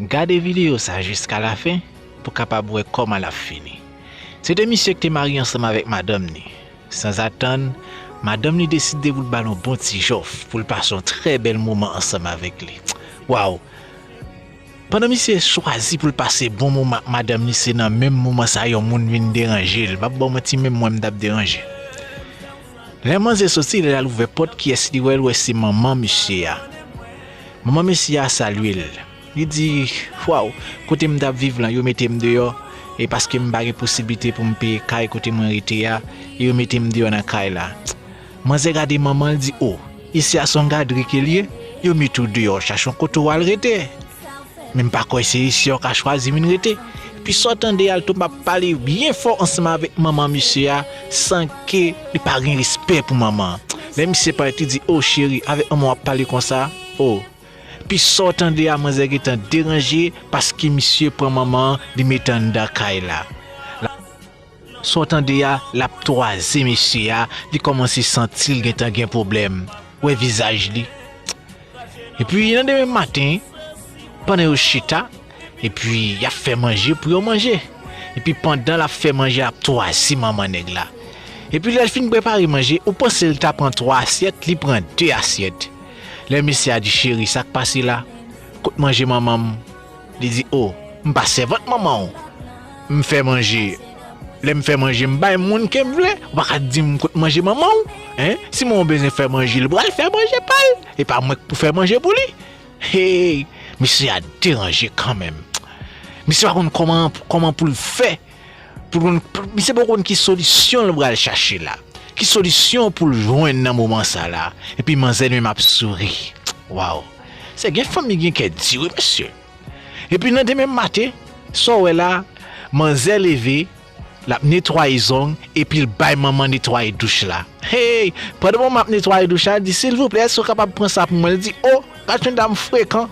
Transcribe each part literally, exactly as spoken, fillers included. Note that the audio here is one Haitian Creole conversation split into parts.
Gade videyo sa jiska lafen pou w kapab wè kòman l ap fini. Se te misye ki te marye ansanm avèk madanm li. Sanzatann, madanm li deside pou l ba l yon bon ti jòf pou l pase yon trè bèl moman ansanm avèk li. Waw! Pandan misye chwazi pou l pase bon moman ak madanm li, se nan menm moman sa yon moun vin deranje l. M ap ba w manti, menm mwen m t ap deranje. Lè manzè soti, lè l al ouvè pòt, kiyès li wè? L wè se manman mesye a. Manman mesye a salye l. Li di, "Waw, kote m t ap viv lan, yo mete m deyò, e paske m pa gen posiblite pou m peye kay kote mwen rete a, e yo mete m deyò nan kay la." Manzè gade manman l, di, "O, isi a se yon gadri ke l ye, yo mete w deyò, chache yon kote w al rete. Men m pa kwè se isi a w ka chwazi vin rete." Pi sa w tande a, l tonbe ap pale byen fò ansanm avèk manman misye a, san ke li pa gen respè pou manman an. Lè misye parèt, li di, "O, cheri, avèk manman w ap pale konsa? O." Pi sa w tande a, manzè gentan deranje paske misye pran manman an, li mete anndan kay la. Sa w tande a, l ap twaze mesye a, li kòmanse santi l gentan gen pwoblèm. Wè vizaj li. Epi nan demen maten, pandan yo chita, epi y ap fè manje pou yo manje. Epi pandan l ap fè manje, l ap twaze manman nèg la. Epi lè l fin prepare manje, ou panse l ta pran twa asyèt, li pran de asyèt. Lè mesye a di, "Cheri, sa k pase la? Kot manje manman m?" Li di, "O, m pa sèvant manman w. M fè manje. Lè m fè manje, m bay moun ke m vle. Ou pa ka di m kot manje manman w. Hein? Si manman w bezwen fè manje, li pral fè manje pa l. E pa mwen k pou fè manje pou li." Hey, mesye a deranje kanmenm. Mesye pa konn kòman, kòman pou l fè. Pou l konn, pou, misye poko konn ki solisyon l pral chache la. Ki solisyon pou l jwenn nan moman sa la. Epi manzè li menm ap souri. Waw. Se gen fanmi gen kè di wi, mesye. Epi nan demen maten, sa w wè la, manzè leve, l ap netwaye zong, epi l bay manman netwaye douch la. Hey, pandan manman ap netwaye douch la, l di, "Silvouplè, èske w kapab pran sa pou mwen?" L di, "O, gad yon dam frekan.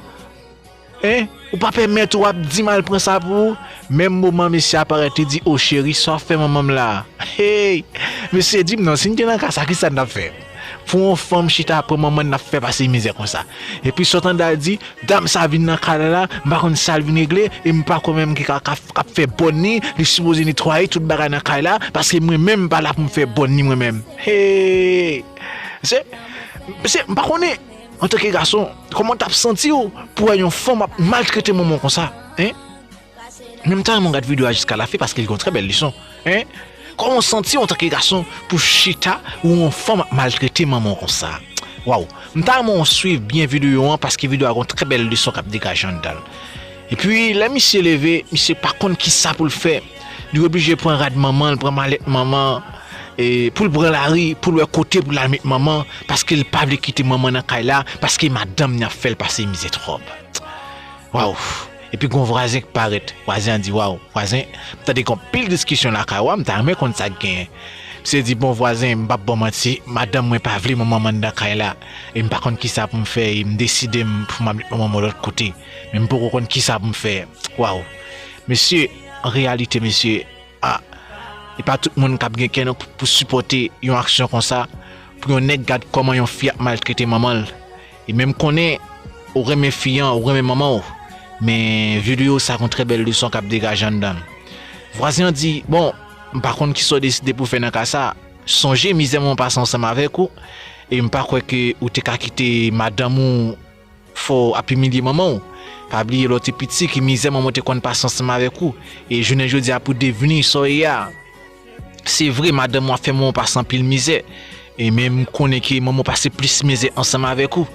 Hein? Ou pa pèmèt ou ap di m al pran sa pou ou?" Menm moman mesye a parèt, li di, "O cheri, sa w ap fè manman m la?" Hey! Mesye di m non, si n te nan ka sa, kisa n t ap fè? Pou yon fanm chita ap pran manman n, n ap fè pase mizè konsa. Epi sa w tande a di, "Dam sa vin nan kay la, m pa konn sa l vin regle, e m pa kwè menm ki ka, ka, k ap fè bòn ni, li sipoze netwaye tout bagay nan kay la, paske mwen menm m pa la pou m fè bòn ni mwen menm." Hey! Se, se, m pa konnen, antanke gason, kòman w t ap santi w pou wè yon fanm ap maltrete manman w konsa, hein? Men m ta renmen w gad videyo a jiska lafen paske l gen yon trè bèl leson, hein? Kòman w santi w antanke gason pou chita ou yon fanm ap maltrete manman w konsa? Waw! M ta renmen w swiv byen videyo an paske videyo a gen yon trè bèl leson k ap degaje anndan l. Epi, lè misye leve, misye pa konn kisa pou l fè. Li oblije pran rad manman l, pran malèt manman, e, pou l pran lari, pou l wè kote pou l al met manman, paske l pa vle kite manman nan kay la, paske madanm ni ap fè l pase mizè twòp. Waw! Epi gon vwazen k parèt. Vwazen an di, "Waw, vwazen, m tande gen anpil diskisyon lakay ou a, m ta renmen konn sa k genyen." Misye di, "Bon, vwazen, m p ap ba w manti, madanm mwen pa vle manman m anndan kay la. E m pa konn kisa pou m fè, e m deside m pou m al met manman m yon lòt kote. Men m poko konn kisa pou m fè." Waw! Mesye, an reyalite, mesye, a, e pa tout moun k ap gen kè non pou, pou sipòte yon aksyon konsa, pou yon nèg gad kòman yon fi ap maltrete manman l. E menm konnen ou renmen fi an, ou renmen manman w, men videyo sa gon trè bèl leson k ap degaje anndan l. Vwazen an di, "Bon, m pa konn kisa w deside pou w fè nan ka sa. Sonje mizè manman w pase ansanm avèk ou, e m pa kwè ke ou te ka kite madanm ou fè w ap imilye manman w. Pa bliye lè w te piti ki mizè manman w te konn pase ansanm avèk ou, e jounen jodi a pou w devni sa w ye a. Se vre, madanm ou ap fè manman w pase anpil mizè, e men m konnen ke manman w pase plis mizè ansanm avèk ou."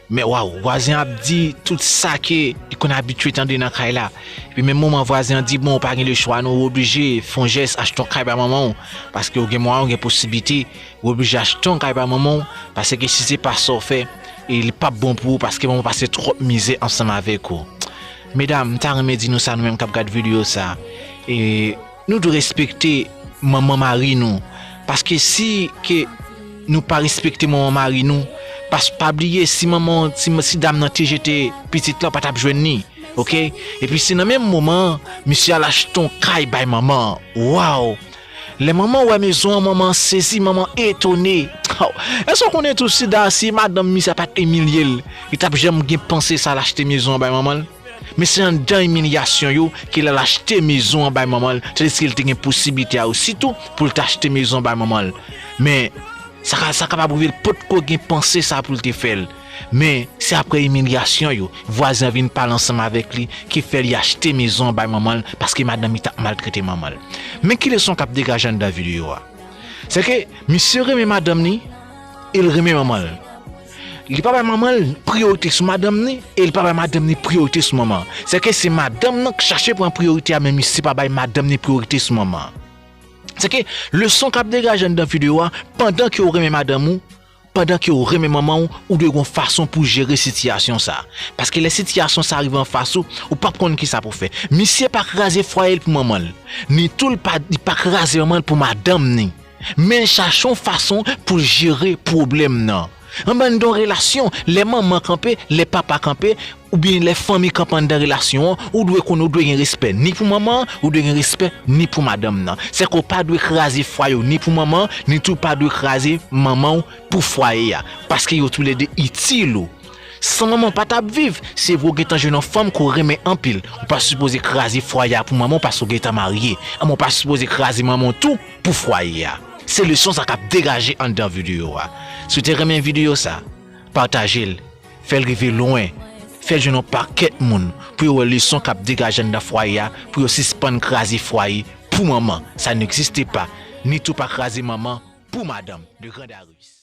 Men waw, vwazen an ap di tout sa ke li konn abitye tande nan kay la. Epi menm moman vwazen an di, "Bon, ou pa gen lechwa non, ou oblije fè yon jès, achte yon kay ba manman w, paske ou gen mwayen, ou gen posiblite, ou oblije achte yon kay ba manman w, paske si se pa sa w fè, e li p ap bon pou ou, paske manman w pase twòp mizè ansanm avèk ou." Medam, m ta renmen di nou sa, nou menm k ap gad videyo sa. E nou dwe respekte manman mari nou. Paske si ke nou pa respekte manman mari nou, pas, pa bliye, si manman, si, si dam nan te jete pitit la, w pa t ap jwenn li. Oke? Epi se nan menm moman an, misye al achte yon kay bay manman an. Waw! Lè manman wè mezon an, manman sezi, manman etone. Haw! Èske w konnen tou si da, si madanm misye pa t imilye l, li t ap janm gen panse sa al achte mezon an bay manman l? Men se anndan imilyasyon yo ke l al achte mezon an bay manman l, tandiske l te gen posiblite a osi tou pou l ta achte mezon an bay manman l. Men sa ka, sa kapab rive l potko gen panse sa pou l te fè l. Men se apre imilyasyon yo, vwazen an vin pale ansanm avèk li, ki fè li achte mezon an bay manman l, paske madanm li t ap maltrete manman l. Men ki leson k ap degaje anndan videyo a? Se ke misye renmen madanm li, e l renmen manman l. Li pa bay manman l priyorite sou madanm ni, e li pa bay madanm ni priyorite sou manman. Se ke se madanm nan k chache pran priyorite a, men misye pa bay madanm ni priyorite sou manman. Se ke leson k ap degaje anndan videyo a, pandan ke w renmen madanm ou, pandan ke w renmen manman w, ou dwe gon fason pou jere sitiyasyon sa. Paske lè sitiyasyon sa rive anfas ou, ou p ap konn kisa pou fè. Misye pa kraze fwaye l pou manman l. Ni tou l pa, li pa kraze manman l pou madanm ni. Men l chache yon fason pou l jere pwoblèm nan. Anba yon relasyon, lè manman kanpe, lè papa kanpe, oubyen lè fanmi kanpe anndan relasyon an, ou dwe konnen ou dwe gen respè ni pou manman an, ou dwe gen respè ni pou madanm nan. Se ke w pa dwe kraze fwaye w ni pou manman an, ni tou pa dwe kraze manman w pou fwaye a. Paske yo toulède itil ou. San manman w pa t ap viv, se vre w gentan jwenn yon fanm ke w renmen anpil. Ou pa sipoze kraze fwaye a pou manman w paske w gentan marye. Anben w pa sipoze kraze manman w tou pou fwaye a. Se leson sa k ap degaje anndan videyo a. Si w te renmen videyo sa, pataje l, fè l rive lwen, fè l jwenn yon pakèt moun pou yo wè leson k ap degaje anndan fwaye a, pou yo sispann kraze fwaye pou manman. Ça n'existe pas. Ni tou pa kraze manman pou madanm. Le Grand Darius.